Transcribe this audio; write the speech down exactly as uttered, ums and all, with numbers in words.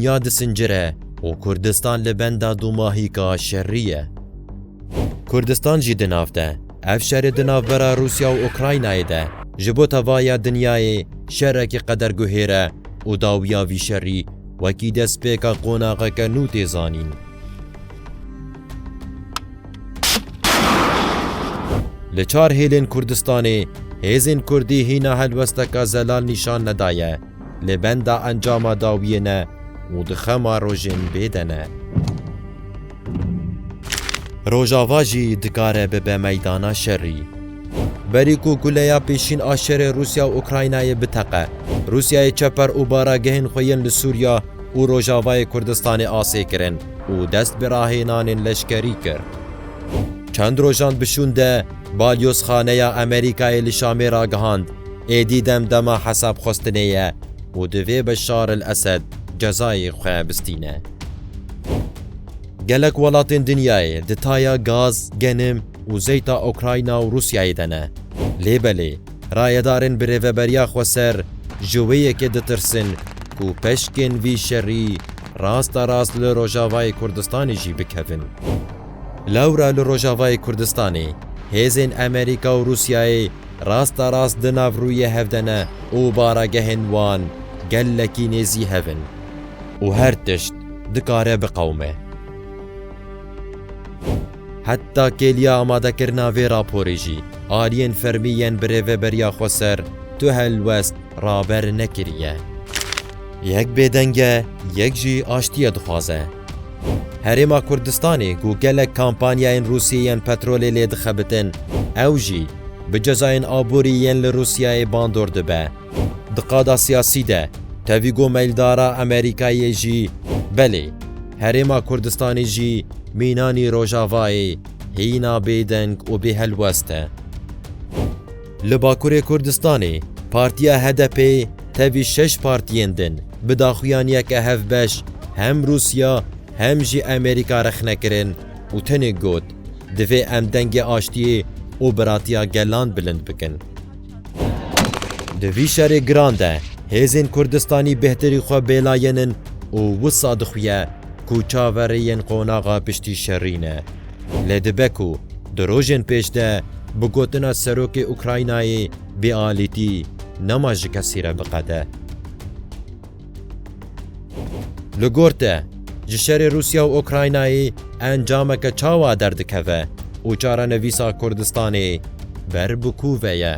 dinya disincire û Kurdistan li benda dûmahîka şerî ye. Kurdistan jî di nav de. Ev şerê di navbera Rûsya û Ukraynayê de ji bo tevaya dinyayê şerekî qederguhêr e û dawiya vî şerî wekî destpêka qonaxeke nû tê zanîn. Li çar hêlên Kurdistanê hêzên Kurdî hîna helwesteka zelal nîşan nedaye, li benda encama dawiyê ne û di xema rojên bê de ne. Rojava jî dikare bibe meydana şerî. Berî ku guleya pêşîn a şerê Rûsya û Ukraynayê biteqe, Rûsyayê çeper û baragehên xwe yên li Sûriya û Rojavayê Kurdistanê asê kirin û dest bi rahênanên leşkerî kir. Çend rojan bi şûn de Balyozxaneya Amerîkayê li Şamê ragihand, êdî dem dema hesabxwestinê ye û divê Beşar el Esed cezayê xwe bistîne. Gelek welatên dinyayê di taya gaz, genim û zeyta Ukrayna û Rûsyayê de ne. Lê belê, rayedarên birêveberiya xweser ji wê yekê ditirsin ku peşkên vî şerî rasta rast li Rojavayê Kurdistanê jî bikevin. Lewra li Rojavayê Kurdistanê hêzên Amerîka û Rûsyayê rasta rast di nav rûyê hev de ne û baragehên wan gelekî nêzî hev in û her tişt dikare biqewime. Heta kêliya amadekirina vê raporê jî aliyên fermî yên birêveberiya xweser tu helwest raber nekiriye. Yek bêdeng e, yek jî aştiyê dixwaze. Herêma Kurdistanê ku gelek kampanyayên Rûsiyê yên petrolê lê dixebitin, ew jî bi cezayên aborî yên li Rûsiyayê bandor dibe. Di qada siyasî de, tevî ku meyldara Amerîkayê jî, belê, Herêma Kurdistanê jî mînanî Rojavayê hîna bêdeng û bêhelwest e. Li Bakurê Kurdistanê Partiya H D P tevî şeş partiyên din bi daxuyaniyeke hevbeş hem Rûsya hem jî Amerîka rexne kirin û tenê got, divê em dengê aştiyê û biratiya gelan bilind bikin. Di vî şerê giran de hêzên Kurdistanî bêhtirî xwe bêlayen in û wisa dixuye ku çaverêyên qonaxa piştî şerî ne. Lê dibe ku di rojên pêş de bi gotina serokê Ukraynayê bêalîtî nema ji kesî re biqede. Li gor te, ji şerê Rûsya û Ukraynayê encameke çawa derdikeve û çarenivîsa Kurdistanê ber bi ku ve ye?